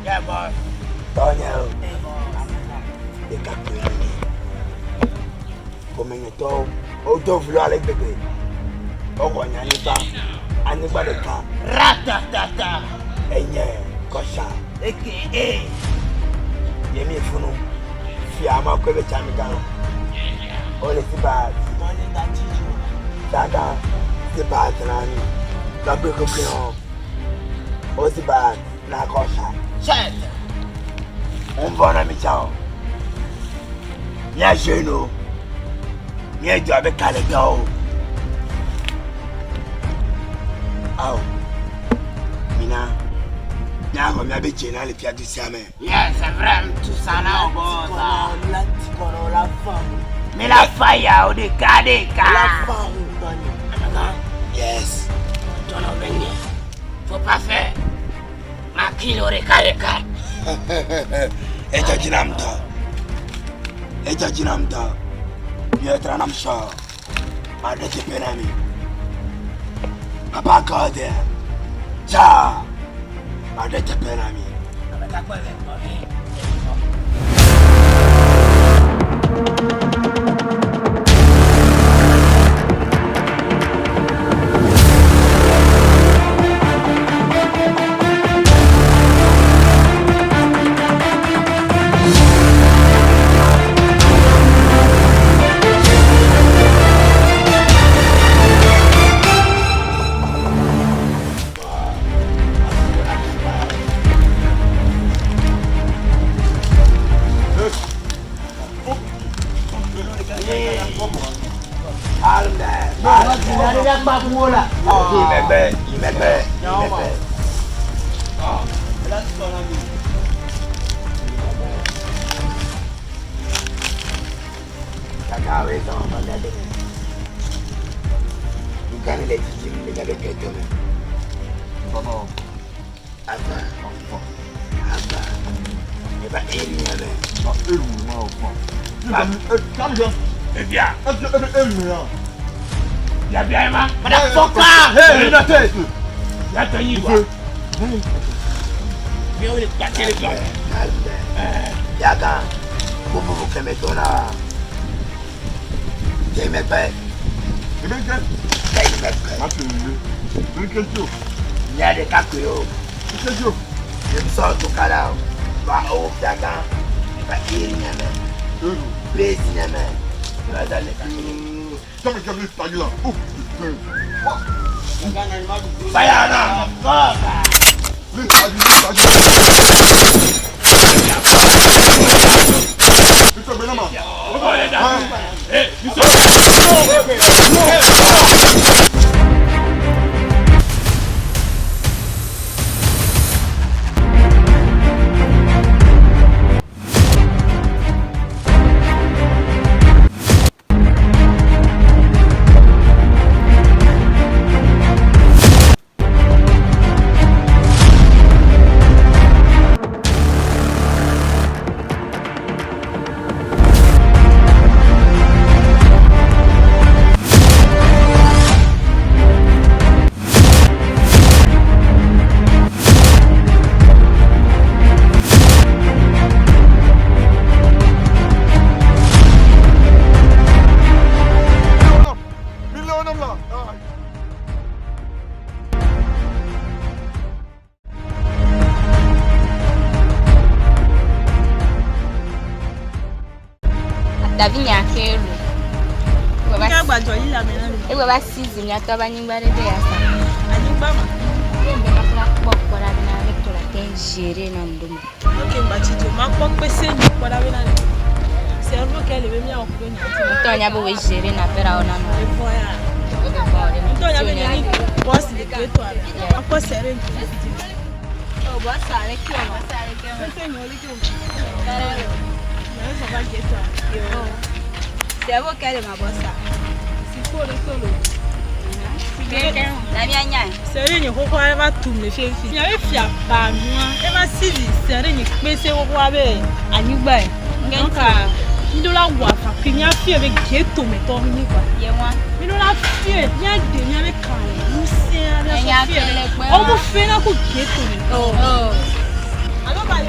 Yeah, boss. Tɔnye o. Ɖekakpui nyi. Ƒomenyetɔwo wodo vlo ale gbegbe. Woxɔ nye anyigba. Anyigba ɖeka. Ratatata. Enye kɔsa. AKA. Ye mi funu. Fia ma kɔe be tsami gã. Wole si ba. Dada si ba tena ni. Tɔgbe keke hã. Wo si ba na kɔsa. Chet. Ŋvɔ na mi tsã o. Míaze no. Míedzo abe kalẽtɔwo. Ao. Mina. Míaxɔ míabe dzena le fiadu sia me. Yes, c'est vrai, tout ça là au boss. Mais la faille, au déca, déca. Yes. Faut pas faire. Ma kilo reka reka. Edzɔ dzi nam ŋutɔ. Edzɔ dzi nam ŋutɔ. Míetra nam sɔ. Maɖe teƒe na mi. Papa God. Tsa. Maɖe teƒe na mi. Calm down. Yi megbe, yi megbe, yi megbe. Kaka we zɔn ma mia dome. Nukani le dzidzim le miabe ghetto me. Ava. Ava. Eva eri nye me. Evia. Yabia ma. Motherfucker! Hey, Yàtọ̀ yìí wá. Mi ò lè gbàkẹ́lẹ̀ gbà. Calm down. Yaga. Bubu kɛmɛ tɔ na. Yi megbe. Yi megbe. Mia ɖekakpui o. Nye sɔ tukala o. Va o fiagã. Eva eri nye me. Place nye me. Eva da le kakele. Fire now! Davi nya ke lu. Nya gbadzɔ yi le ame na mi. Egbe va sizi miatɔ be anyigba ɖe be yasa. Anyigba ma. Ye ŋgbe ma kura kpɔ kpɔ ɖa bena ne to la te gérer na ŋdo me. Ok gbatsidzo ma kpɔ kpese nyi kpɔ ɖa bena le. Cerveau ke le be miawɔ ku ɖe nya ŋuti. Ŋutɔ nya be woe gérer na affaire awo na nɔ. Evɔ ya. Ŋutɔ nya be nye nyi boss le ghetto ale. Akpɔ sere ŋu. Oh boss ale ke o. Kpese nyi ole ke o. Mɛ sɔ va ghetto ale. Yo. Cerveau ke le ma bossa. Siko le ke o. Na mia nya. Sere nye xoxo aɖe va tum le fifi. Miabe fia ba nua. Eva sizi sere nye kpese xoxoa be anyigba yi. Donc mi ɖo la wɔ aʋa kple míafie be ghetto me tɔwo mi quoi. Ye wa. Mi ɖo la fie míaɖe míabe kalẽ ŋusẽ aɖe Enya sɔ fie kele be kpe. wɔme fe na ko ghetto me tɔwo. Oh. Alo ba le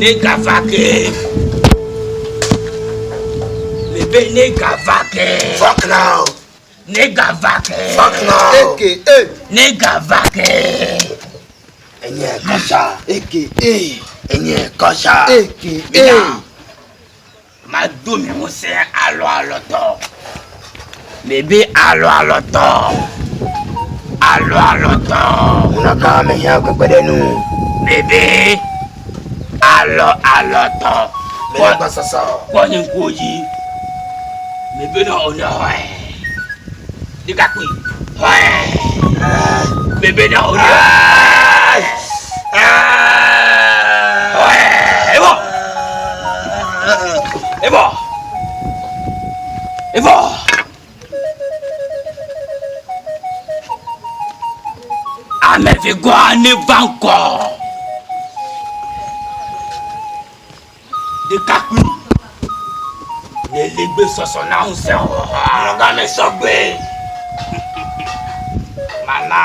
Ne gava ke. Mebe ne gava ke. Fuck now. Ne gava ke. Fuck now. AKA. Ne gava ke. Enye kɔsa. AKA. Enye kɔsa. AKA. Mado mi ŋusẽ alɔ alɔtɔ. Mebe alɔ alɔtɔ. Alɔ alɔtɔ. Ŋunɔka mehiã kpekpeɖeŋu. Mebe alɔ alɔtɔ. Mele gbɔsɔsɔ. Kpɔ nye ŋkuwo dzi. Mebe nɔ o ne xɔe. Ɖekakpui xɔe. Mebe nɔ o ne xɔe. Evɔ. Evɔ. Evɔ. Ame eve gɔa ne va ŋkɔ. Ɖekakpui ne le gbesɔsɔ na ŋusẽ xɔxɔa. Ŋunɔka mesɔgbe. Mana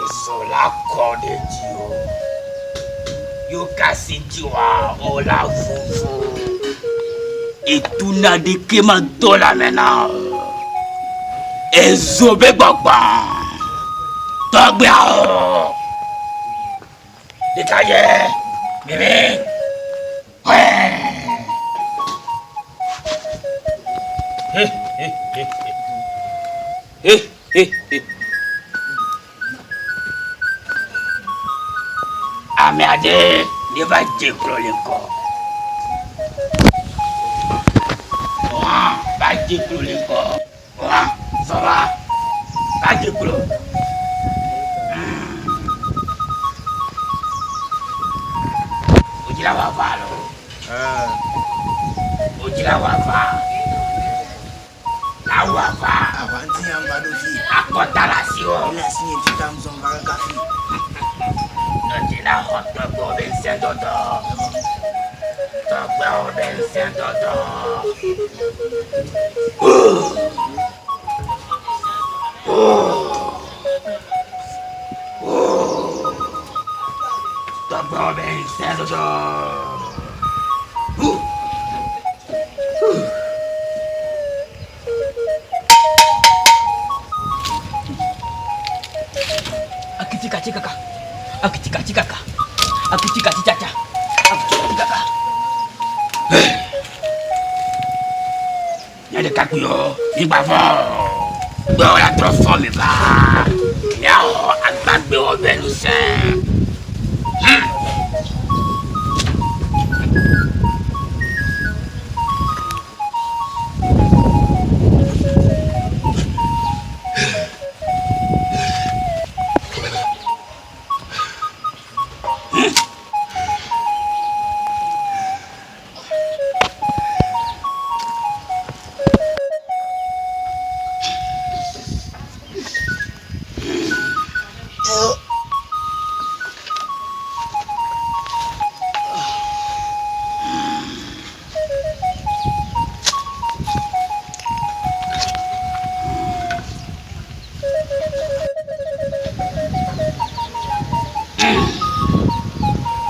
eso la kɔ ɖe dzi o. Yo kasi dzi wa o la vuvu. Etuna ɖeke ma do le ame na o. Ezo be gbɔgbɔ. Tɔgbeawo. Ɖekadze. Bebe. Hɔɛ. He he he he. He he he. Ame aɖe ne va dze klo le ŋkɔ. Wòa va dze klo le ŋkɔ. Wòa zɔ va va dze klo. Wodzra wòa va alo? Wodzra wòa va. Na wòa va. Aʋa ŋuti nya va ɖo fi. Akɔta le asiwò. Ele asinye dzi ta ŋzɔm va kaka fi. Nɔdzi na xɔ tɔgbewo be ŋusẽ dɔdɔ. Tɔgbewo be ŋusẽ dɔdɔ. Tɔgbewo be ŋusẽ dɔdɔ. Akitikati kaka. Akitikati kaka. Akitikati caca. Akitikati kaka. Nye ɖekakpuiwo, mígba vɔ o. Gbewo la trɔ fɔ mi va. Míaxɔ agbagbewo be ŋusẽ.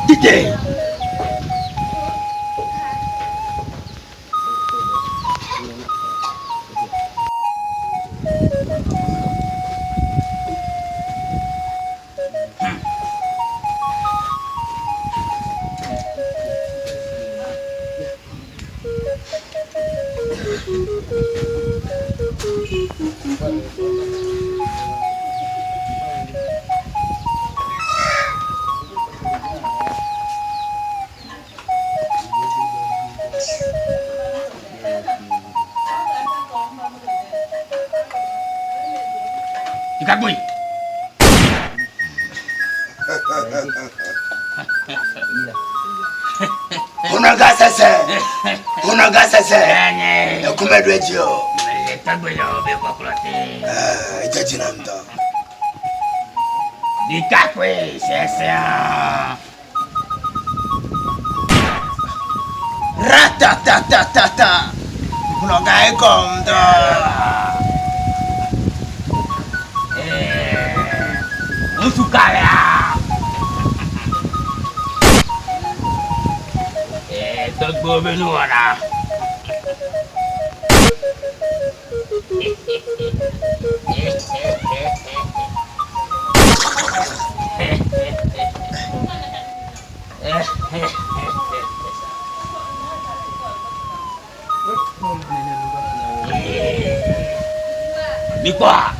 Tite. Ɖekakpui. Ŋunɔga sese. Ŋunɔga sese. Enye. Ekume ɖo edzi o. Mele tɔgbewo be kpɔkplɔ te. Edze dzi nam ŋutɔ. Ɖekakpui sesẽa. Ratatatata. Ŋunɔga ekɔ ŋutɔ. Ŋutsu be nuwɔna. Mikpɔa,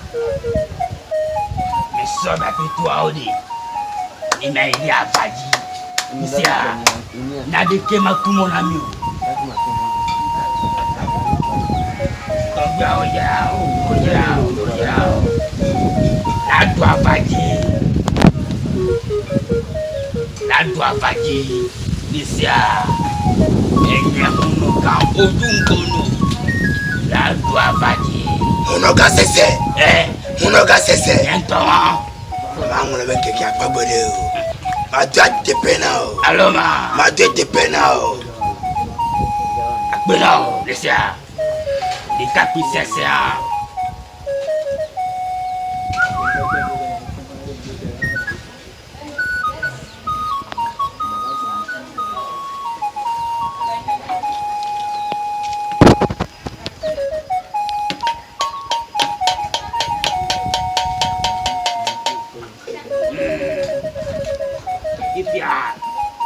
misɔ miaƒe toawo ɖi, mi miayi ɖe ava dzi. Misia, naɖeke meku mɔ na mi o. Tɔgbuiawo dzra wo, wodzra wo, wodzra wo. Naɖu ava dzi, naɖu ava dzi. Misia, enye hunu gã odu ŋgonu. Naɖu ava dzi. Hunɔga sese. Ɛ. Hunɔga sese. Nye ŋutɔ hã. Maŋlɔ be ŋkeke akpa gbeɖe o. Mado ateƒe na o. Alo ma. Mado ateƒe na o. Akpe na o, Lesia. Ɖekakpui sesẽa. Fifia,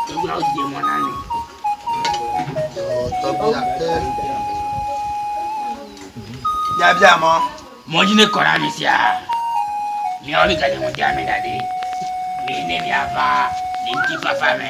tɔgbuiawo dze mɔ na mi. Biabia mɔ. Mɔ dzi ne kɔ na mi sia. Miawo mi gadze ŋu dea mi da ɖi. Mi ne miava le ŋutifafa me.